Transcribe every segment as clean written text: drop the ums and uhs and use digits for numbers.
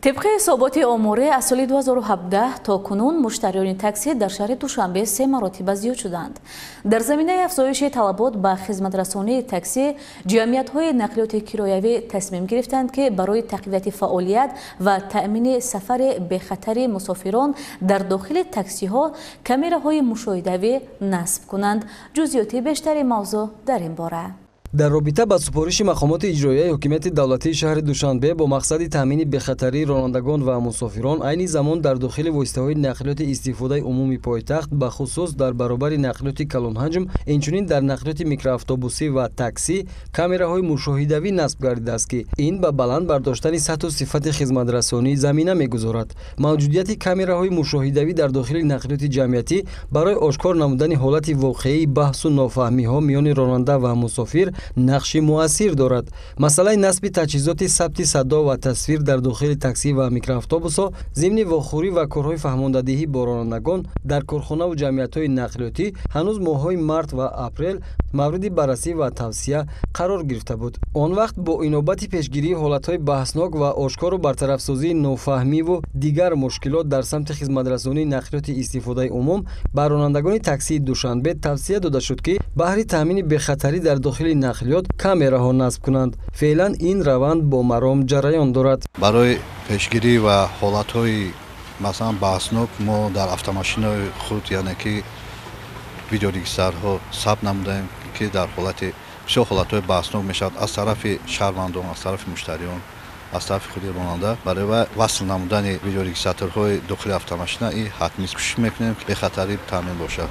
Тибқи ҳисоботи оморӣ, аз соли 2017 то кунун муштариёни таксӣ дар шаҳри Душанбе се маротиба зиёд шуданд. Дар заминаи афзоиши талабот ба хизматрасонии таксӣ, ҷамъиятҳои нақлиёти кироявӣ тасмим гирифтанд, ки барои тақвияти фаъолият ва таъмини сафари бехатари мусофирон дар дохили таксиҳо камераҳои мушоҳидавӣ насб кунанд. Ҷузъиёти бештари мавзӯъ дар ин бора. Дар робита ба супориши мақомоти иҷроияи ҳокимияти давлатии шаҳри Душанбе бо мақсади таъмини бехатарии ронандагон ва мусофирон, айни замон дар дохили воситаҳои нақлиёти истифодаи умуми пойтахт, бахусус дар баробари нақлиёти калонҳаҷм, инчунин дар нақлиёти микроавтобусӣ ва таксӣ камераҳои мушоҳидавӣ насб гардидааст, ки ин ба баланд бардоштани сатҳу сифати хизматрасонӣ замина мегузорад. Мавҷудияти камераҳои мушоҳидавӣ дар дохили нақлиёти ҷамъиятӣ барои ошкор намудани ҳолати воқеии баҳсу нофаҳмиҳо миёни ронанда ва мусофир нақши муассир дорад. Масъалаи насби таҷҳизоти сабти садо ва тасвир дар дохили таксӣ ва микроавтобусҳо зимни вохӯрӣ ва корҳои фаҳмондадиҳӣ бо ронандагон дар корхонаву ҷамъиятҳои нақлиётӣ ҳанӯз моҳҳои март ва апрел мавриди баррасӣ ва тавсия қарор гирифта буд. Он вақт бо инобати пешгирии ҳолатҳои баҳснок ва ошкору бартарафсозии нофаҳмиву дигар мушкилот дар самти хизматрасонии нақлиёти истифодаи умум ба ронандагони таксии Душанбе тавсия дода шуд, ки баҳри таъмини бехатарӣ дар дохили нақлиёт камераҳо насб кунанд. Феълан ин раванд бо маром ҷараён дорад. Барои пешгирӣ ва ҳолатҳои, масалан, баҳснок мо дар автомошинаи худ, яъне ки видеорегистраторҳо сабт намудаем, ки дар ҳолати бисёр ҳолатҳои баҳснок мешавад аз тарафи шаҳрвандон, аз тарафи муштариён, аз тарафи худи ронанда, барои васл намудани видеорегистраторҳои дохили автомошина и ҳатмист. Кӯшиш мекунем, ки бехатарӣ таъмин бошад.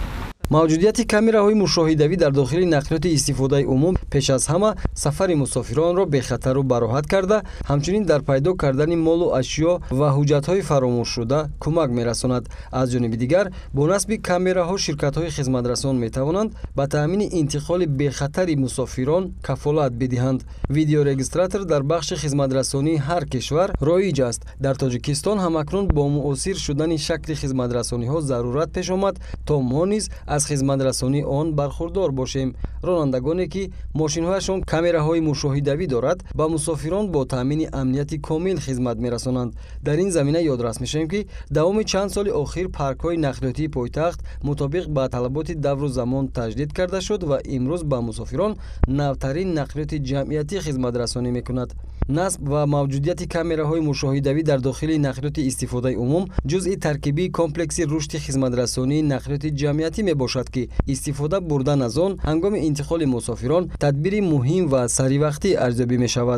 Мавҷудияти камераҳои мушоҳидавӣ дар дохили нақлиёти истифодаи умум пеш аз ҳама сафари мусофиронро бехатару бароҳат карда, ҳамчунин дар пайдо кардани молу ашё ва ҳуҷҷатҳои фаромӯшшуда кӯмак мерасонад. Аз ҷониби дигар, бо насби камераҳо ширкатҳои хизматрасон метавонанд ба таъмини интиқоли бехатари мусофирон кафолат бидиҳанд. Видеорегистратор дар бахши хизматрасонии ҳар кишвар роиҷ аст. Дар Тоҷикистон ҳамакнун бо муосир шудани шакли хизматрасониҳо зарурат пеш омад, то мо низ аз хизматрасонии он бархурдор бошем. Ронандагоне, ки мошинҳояшон камераҳои мушоҳидавӣ дорад, ба мусофирон бо таъмини амнияти комил хизмат мерасонанд. Дар ин замина ёдрас мешавем, ки давоми чанд соли охир паркҳои нақлиётии пойтахт мутобиқ ба талаботи давру замон таҷдид карда шуд ва имрӯз ба мусофирон навтарин нақлиёти ҷамъиятӣ хизматрасонӣ мекунад. Насб ва мавҷудияти камераҳои мушоҳидавӣ дар дохили нақлиёти истифодаи умум ҷузъи таркибии комплекси рушди хизматрасонии нақлиёти ҷамъиятӣ мебошад, ки истифода бурдан аз он ҳангоми интиқоли мусофирон тадбири муҳим ва саривақтӣ арзёбӣ мешавад.